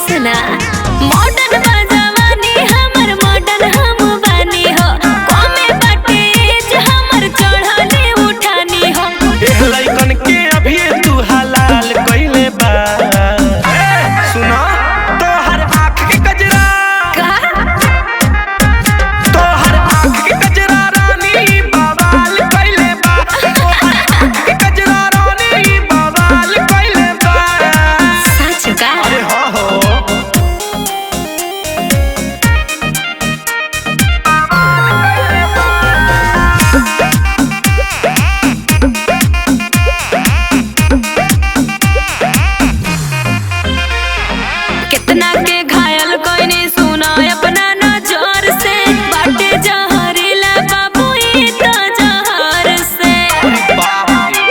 सुना मॉडर्न बजवानी हमर मॉडर्न हम बानी हो, कमे बाटे एज हमर चढ़ले उठानी हो। एह लइकन के अभी तू हलाल कइले बा। ए सुना तोहर आँख के कजरा, का तोहर आँख के कजरा रानी बवाल कइले बा। तोहर आँख के कजरा रानी बवाल कइले बा। सच का? अरे हाँ हो। कितना के घायल कोई सुना अपना नजर से, बाटे जहरीला बाबू ई तो जहर से। बाप रे।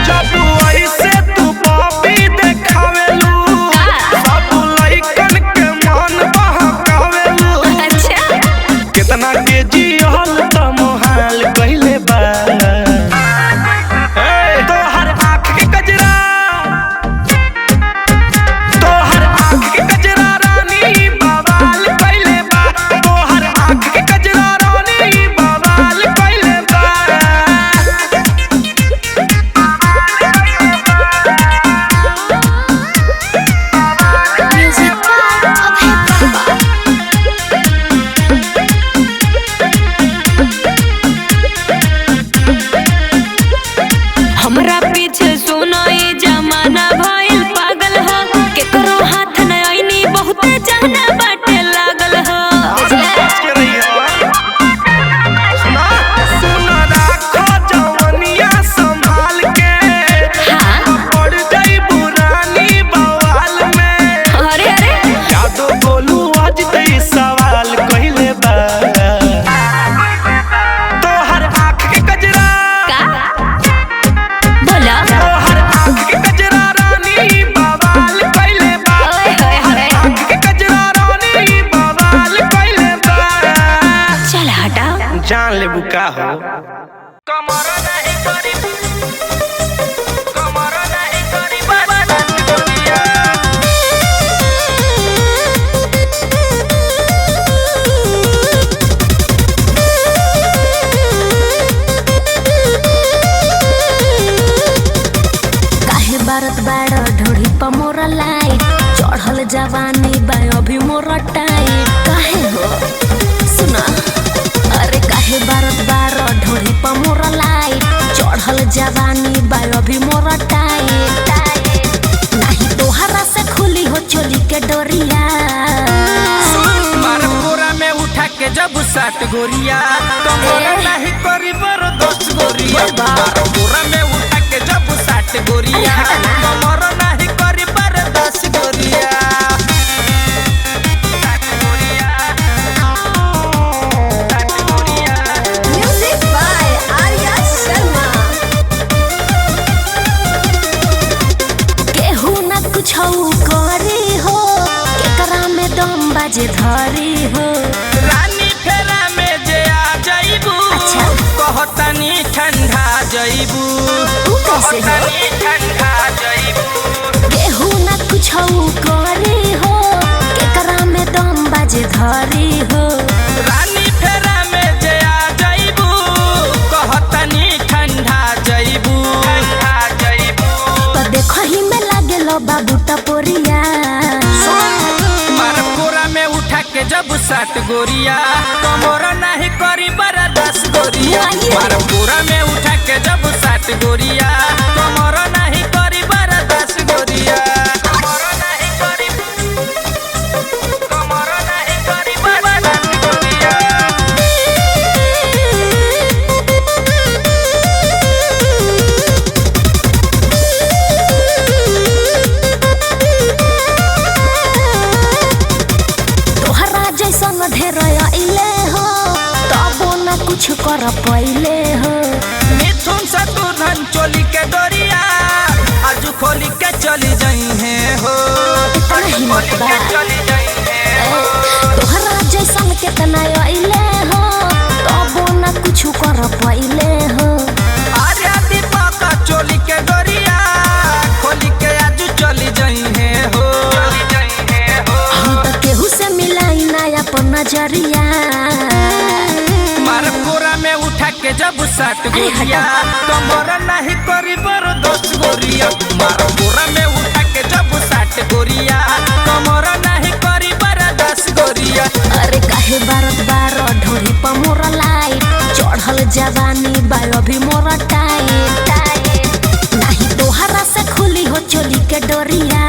जब ऐसे तू पापी देखावेलू, सब लइकन के मन बहकावेलू। अच्छा कितना के जियल त मोहाल कइले बा। ए, तोहर आँख के कजरा, तोहर आँख के कजरा रानी बवाल कइले बा। तोहर आँख के कजरा रानी बवाल कइले बा। म्यूजिक बाय अभय बाबा। हमरा पीछे सुनो ई जमाना भइल पागल हो, केकरो हाथ न आईनी बहुते जाना बाटे लागल हो। बच के रहियो। सुना, सुन राखो जवनिया संभाल के, हाँ पड़ जाई बुरानी बवाल में। अरे अरे जादू बोलू आज ते सवाल कइले बा। तोहर आँख के कजरा, का बोला? तोहर आँख के कजरा रानी बवाल कइले बा। ओए होए होए। आँख के कजरा रानी बवाल कइले बा। चल हटा। जान लेबू का हो। काहे बारत बाड़ ढोढ़ी पर मोरा लाइट, चढ़ल जवानी बा अभी मोरा टाइट। काहे हो सुना? अरे काहे बारत बाड़ ढोढ़ी पर मोरा लाइट, चढ़ल जवानी बा अभी मोरा टाइट। नाही तोहरा से खुली हो चोली के डोरिया। मार कोरा में उठा के जब सात गोरिया, कमर नहीं करी बर दस गोरिया। मार कोरा में उठा के जब सात गोरिया, कमर नहीं करी बर दस गोरिया। सात गोरिया, सात गोरिया। Music by Arya Sharma. केहू न कुछ करे हो, केकरा में दम बाजे धरी हो। रानी फेरा में जे आ जइबू, अच्छा। कहतनी ठंडा जइबू, ऊ कैसे हो? कहतनी ठंडा जइबू। केहू न कुछ करे हो, केकरा में दम बाजे धरी हो। रानी फेरा में जे आ जइबू, कहतनी ठंडा जइबू, ठंडा जइबू। तो देखही में लागेलो बाबू टपोरिया। मार कोरा में उठा के जब सात गोरिया, कमर नहीं करी बरा दस गोरिया। मार कोरा में उठा के जब सात गोरिया, कमर नहीं करी बरा दस गोरिया। कमर नहीं करी, कमर नहीं करी बरा दस गोरिया। तोहरा जैसन ढेर अइले हो, तबो न कुछ कर पइले हो। मिथुन शत्रुघ्न चोली के डोरिया, आज खोली के चली जाई है हो, इतना हिम्मत खोली बा। के चली जाई है हो। तोहरा जैसन केतना अइले हो, तबो न कुछ कर पइले हो। आर्या दीपक चोली के डोरिया, खोली के आज चली जाई है नजरिया। मार कोरा में उठा के जब साट गोरिया, कमर नहीं करी बर दस गोरिया। मार कोरा में उठा के जब साट गोरिया, कमर नहीं करी बर दस गोरिया। अरे काहे बारत बार ढोरी पर मोरा लाइट, चढ़ल जवानी बा अभी मोरा टाइट। नाही तोहरा से खुली हो चोली के डोरिया।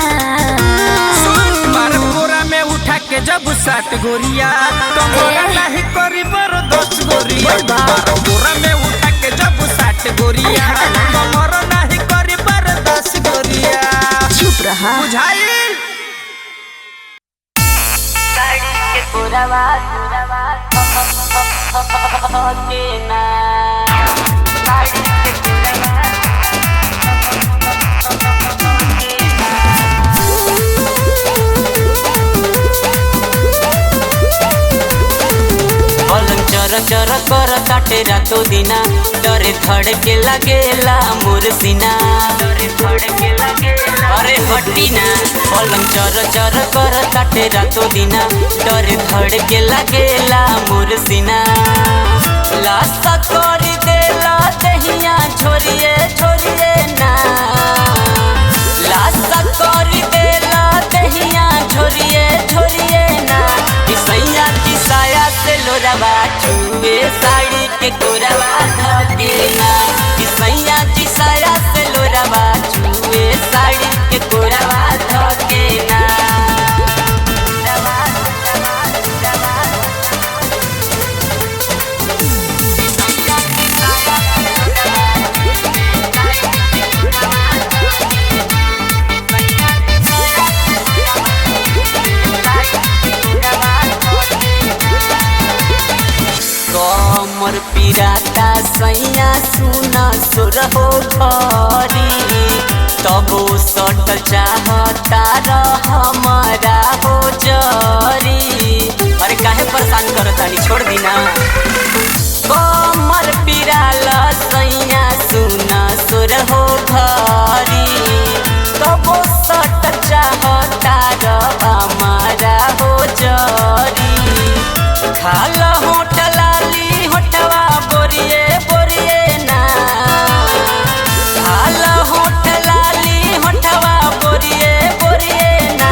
मार कोरा में उठा के जब साट गोरिया, कमर नहीं करी बर दस गोरिया। मार कोरा में उठा के जब साट गोरिया, कमर नहीं करी बर दस गोरिया। चुप रहा। बुझाइल। पलंग चर चर कर ताटे रातो दिना, डरे धड़के लागेला मोर सीना। अरे हटी ना। पलंग चर चर कर ताटे रातो दिना, डरे धड़के लागेला मोर सीना। लास्ता कर देला दहिया छोरिए छोरिए ना, लास्ता कर देला दहिया छोरिए छोरिए ना। किसैया किसाया से लोरावा चुए साड़ी के कोरावा धके ना। किसैया किसाया से लोरावा चुए साड़ी के कोरावा धके ना। कमर पिराता सैया सुना सुर हो घरी, तबो सटल चाहता रह हमारा हो जरी। अरे काहे परेशान करतानी, छोड़ दीना। कमर पिराला सैया सुना सुर हो घरी, तबो सटल चाहता रह हमारा हो जरी। खाला होटल आली होटवा बोरिए बोरिए ना, खाला होटल आली होटवा बोरिए बोरिए ना।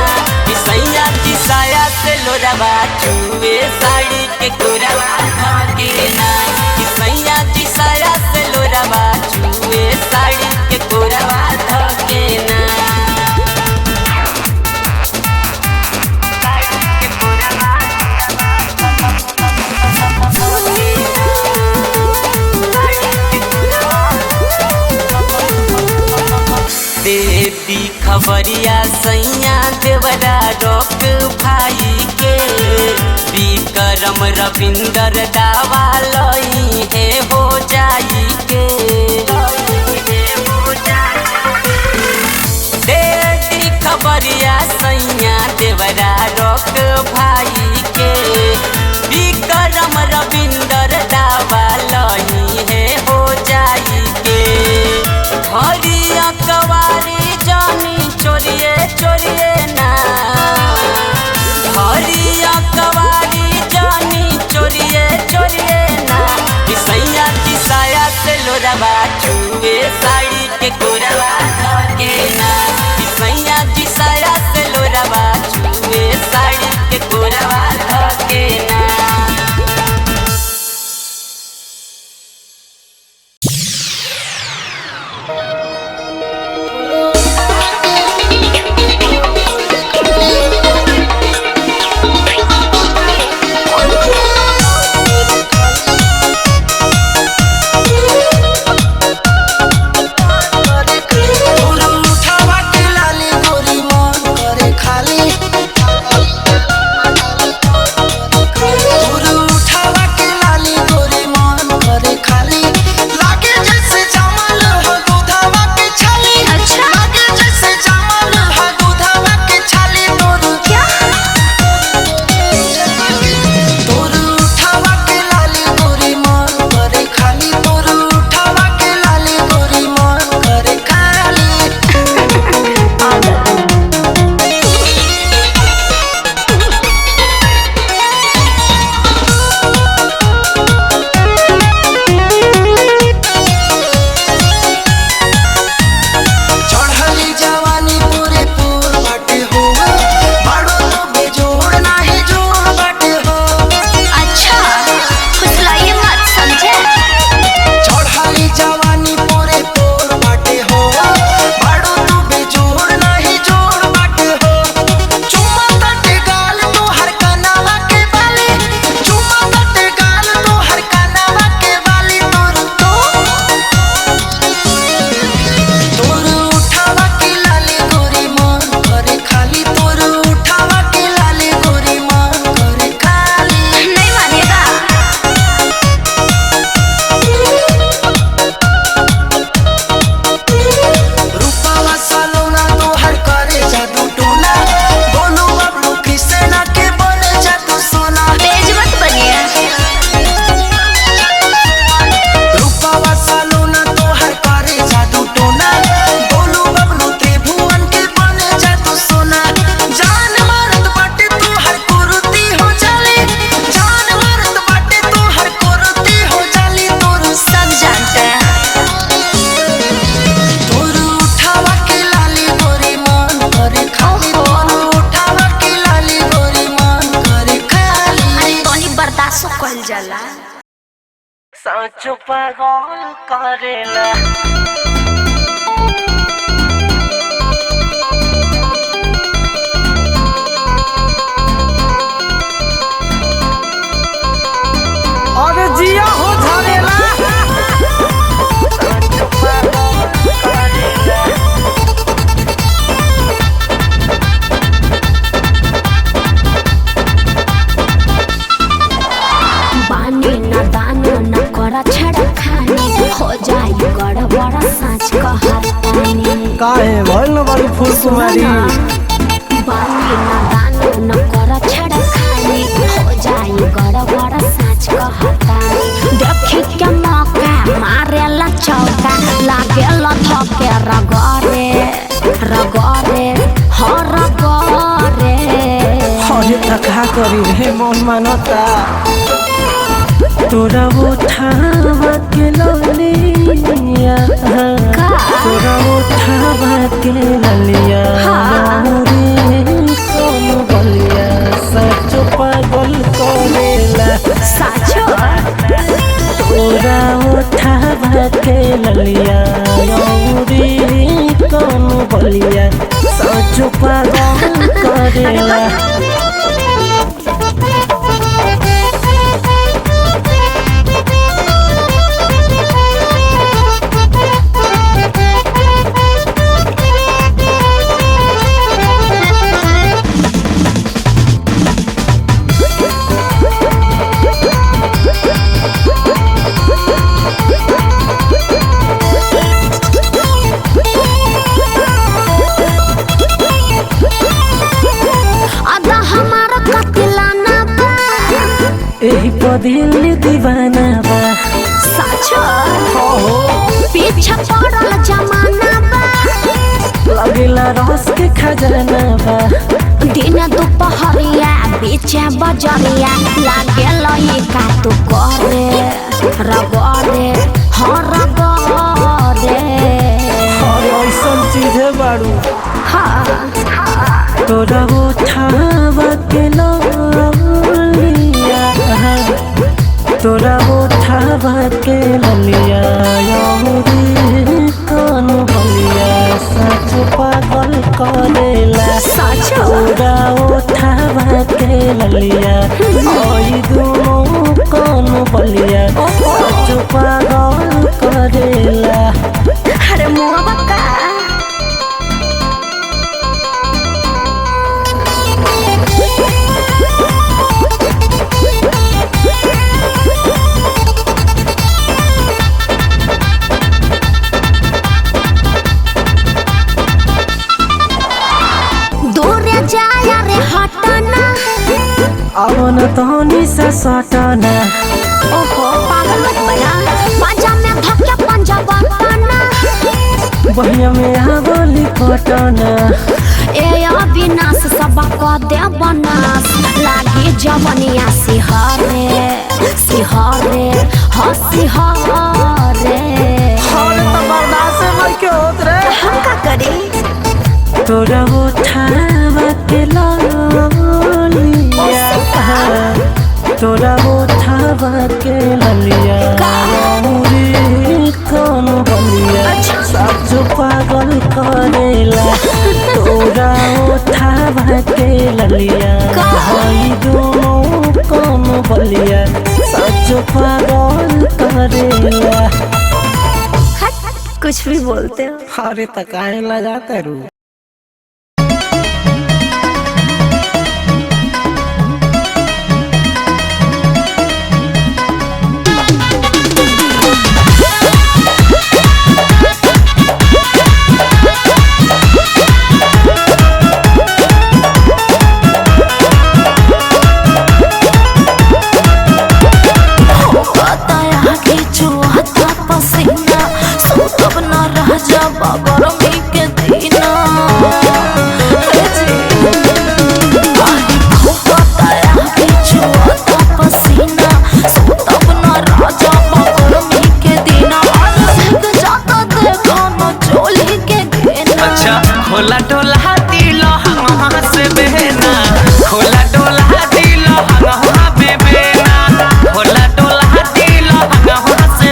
किसैया किसाया से लोरावा चुए साड़ी के कोरावा धके ना। किसैया किसाया से लोरावा चुए साड़ी के कोरावा धके ना। देती खबरिया सैया देवरा रोक भाई के, विक्रम रविंदर दावा लई है हो जाई के। देती खबरिया सैया देवरा रोक भाई के, विक्रम रविंदर दावा लई है हो जाई के। हरिया कवारी जानी चोरिए चोरिए ना, हरिया कवारी जानी चोरिए चोरिए ना। किसैया किसाया से लोरावा चुए साड़ी के कोरावा धके ना। किसैया किसाया से लोरावा चुए साड़ी के कोरावा धके ना। साचो पागल करेला। अरे जिया हो झरेला। साचो पागल करेला। बानी न दान न कर छड़ा खाने हो जाई गड़बड़ साँच कहतानी। काहे भइल न बारू फूल कुमारी? बानी न दान न कर छड़ा खाने हो जाई गड़बड़ साँच कहतानी। देखी के मौका मारेला चौका लागेला थके रगरे रगरे हो रगरे। अरे त का करी रे, मन मानता। तोरा उठावा के ललिया, का? तोरा उठावा के ललिया, हाँ। रे सोनू बलिया साचो पागल करेला। साचो तोरा उठावा के ललिया, रे सोनू बलिया साचो पागल करेला। अदा हमारा कतिला ना बा। एही पदिल दीवाना बा। साचो पीछा पड़ल जमाना बा। लगेला रस के खजाना बा। दिन दुपहरिया बीचे बजरिया लागेल ई का तू करे रगरे हो रगरे। और ऐसन चीज है बारू। हाँ तोरा उठावा के ललिया, तोरा उठावा के ललिया, अउरी कौन बलिया साचो पागल करेला। साचो तोरा उठावा के ललिया, ओई दुनो कौन बलिया साचो पागल करेला। अरे मोहब्बत का दूर जाया रे हटना। अवन तहनी से सटना। ओहो पागल मत बना, पंजा में धक्के पंजा बटना। बहिया में आवली पटना। ए अविनाश सब क दे बनास लागी जवनिया सिहरे सिहरे ह सिहरे। अरे त बर्दाश्त नहीं के होत रे। हम का करी? तोरा उठावा के ललिया, तोरा उठावा के ललिया, अउरी कौन बलिया साचो पागल करेला। तोरा उठावा के ललिया, भाई दोनों कौन बलिया साचो पागल करेला। कुछ भी बोलते हो। अरे त काहे लगाता रू? बताया कि चुहता पसीना सुतब न रह जा गरमी के दिना। हे जी। आही बताया कि चुहता पसीना सुतब न रह जा गरमी के दिना। अरे जाता देखो न चोली के घेना। अच्छा खोला डोला दिलो हम से बहना, खोला डोला दिलो हम बेबेना, खोला डोला दिलो हम से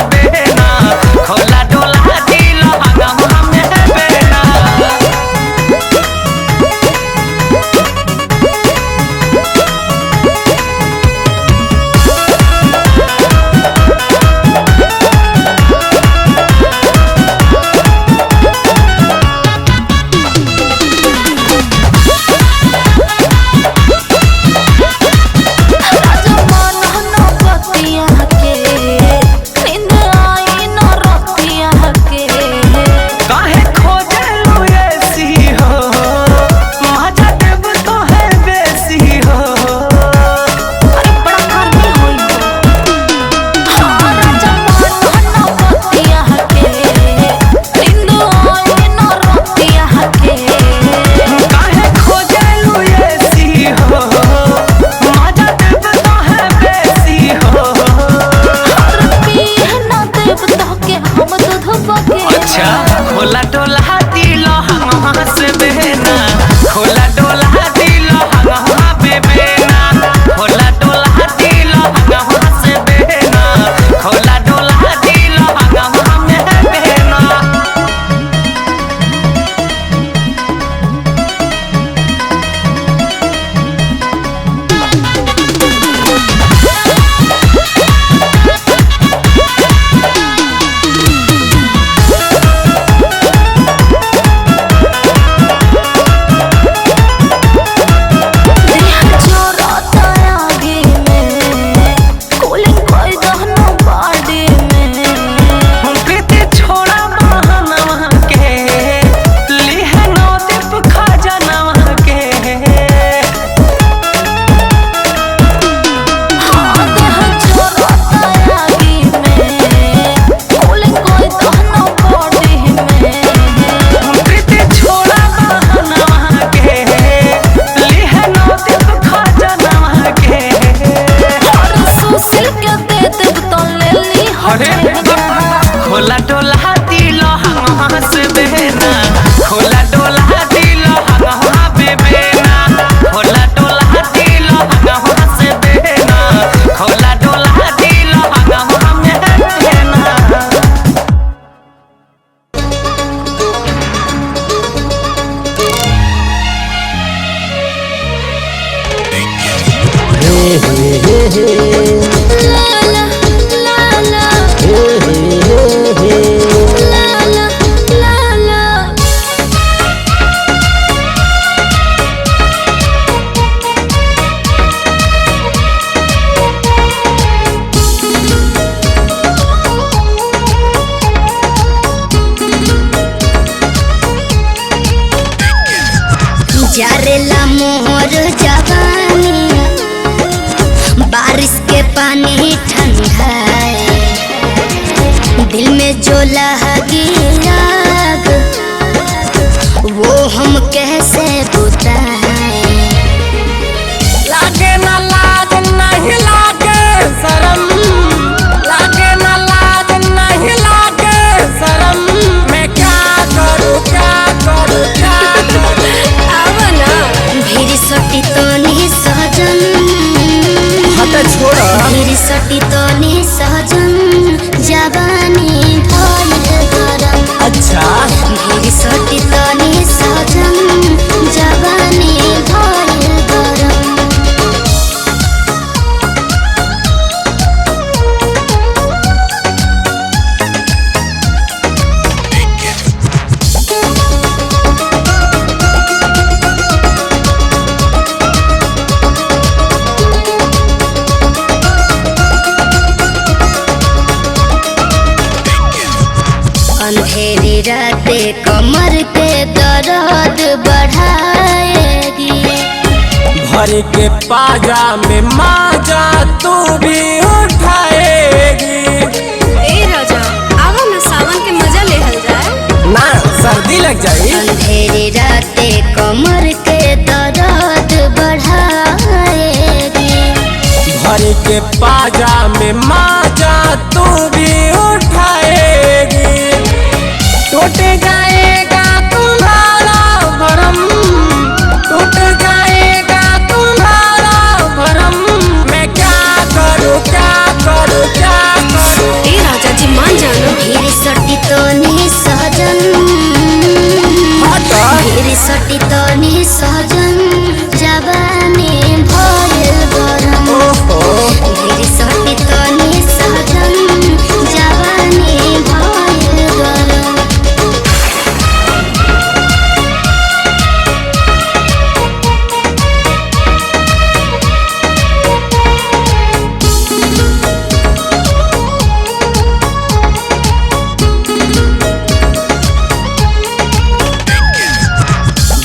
हे हे हे हे। ला ला ला ला। हे हे हे हे। ला ला ला ला। जरेला मोर जवानी बारिश के पानी ठंडा दिल में जो लगी आग वो हम कैसे बुताएं। लागे ना लाज नहीं लागे शरम, लागे ना लाज नहीं लागे शरम, मैं क्या करूँ क्या करूँ क्या करूँ। आवा ना भीड़ सटी तो नहीं सहजन, हट छोड़। भीड़ सटी तो नहीं सहजन, जवानी भइल गरम। अच्छा। भीड़ सटी तो नहीं सहजन, जवानी भइल गरम। अंधेरी रातें कमर के दर्द बढ़ाएगी, भर के पाजा में माजा तू भी उठाएगी। ए राजा आवा ना सावन के मजा लेहल जाए। ना सर्दी लग जाई। अंधेरी रातें कमर के दर्द बढ़ाएगी, भर के पाजा में माजा तू भी उठाएगी। टूट जाएगा तुम्हारा भरम, टूट जाएगा तुम्हारा भरम, मैं क्या करूँ क्या करूँ क्या करूँ। ए राजा जी मान जाना। भीड़ सटी तो नहीं सहजन, भीड़ सटी तो नहीं सहजन, जवानी भइल गरम। ओहो। भीड़ सटी तो नहीं सहजन, जवानी भइल गरम।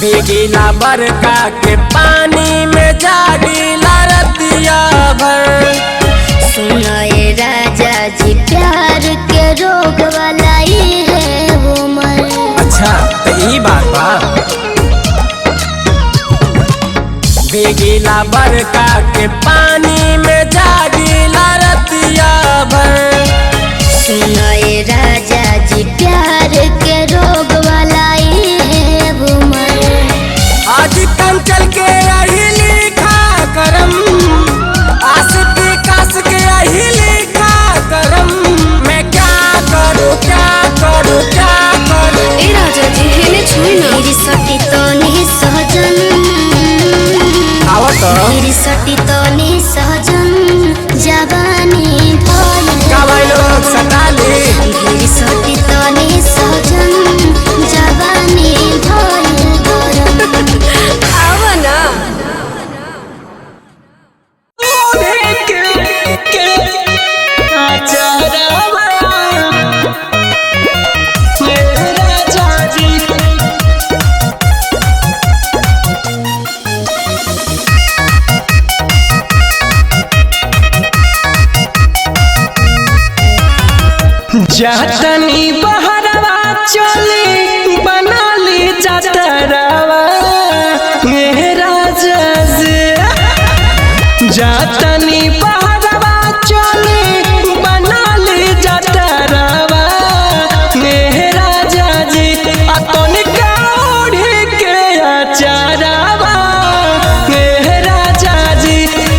भीगीला बरका के पानी में जागीला रतिया भर। सुनाए राजा जी प्यार के रोग वाला ही है उमर। अच्छा तो ई बात बा। भीगीला बरका के पानी में जागीला रतिया भर। सुनाए राजा जी प्यार के रोग वाला ही है उमर। आज कंचल के यही लिखा करम, आस विकास के यही लिखा करम, मैं क्या करूँ क्या करूँ क्या करूँ। ए राजा जी हेने छुई ना। भीड़ सटी तो नहीं सहजन, आवत भीड़ सटी तो नहीं सहजन, जवानी भइल का भाई लोग सटाली। भीड़ सटी तो नहीं सहजन, जवानी भइल गरम। आवा ना। जातनी बहरवा चली बनाली जातरवा मेरा जज। जातनी बहरवा चली बनाली जातरवा मेरा जज। अतनिका ओढ़ी के अचारवा मेरा जज,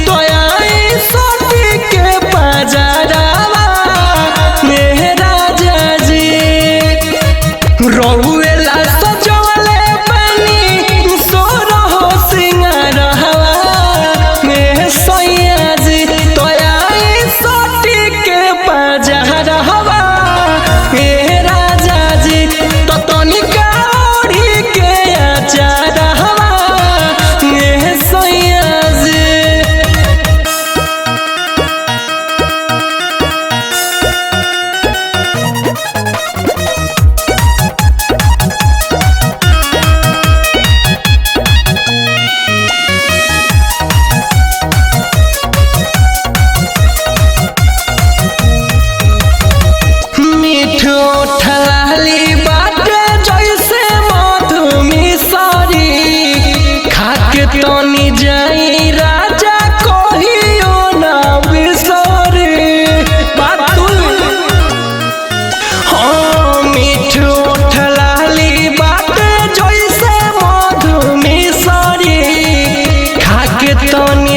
तो आई सोटी के बाजारवा मेरा जजी। तनी जाई राजा कहियो ना बिसरी बातुल। हाँ मीठ ओठ लाली बाटे जैसे मधु मिसरी। खाके तनी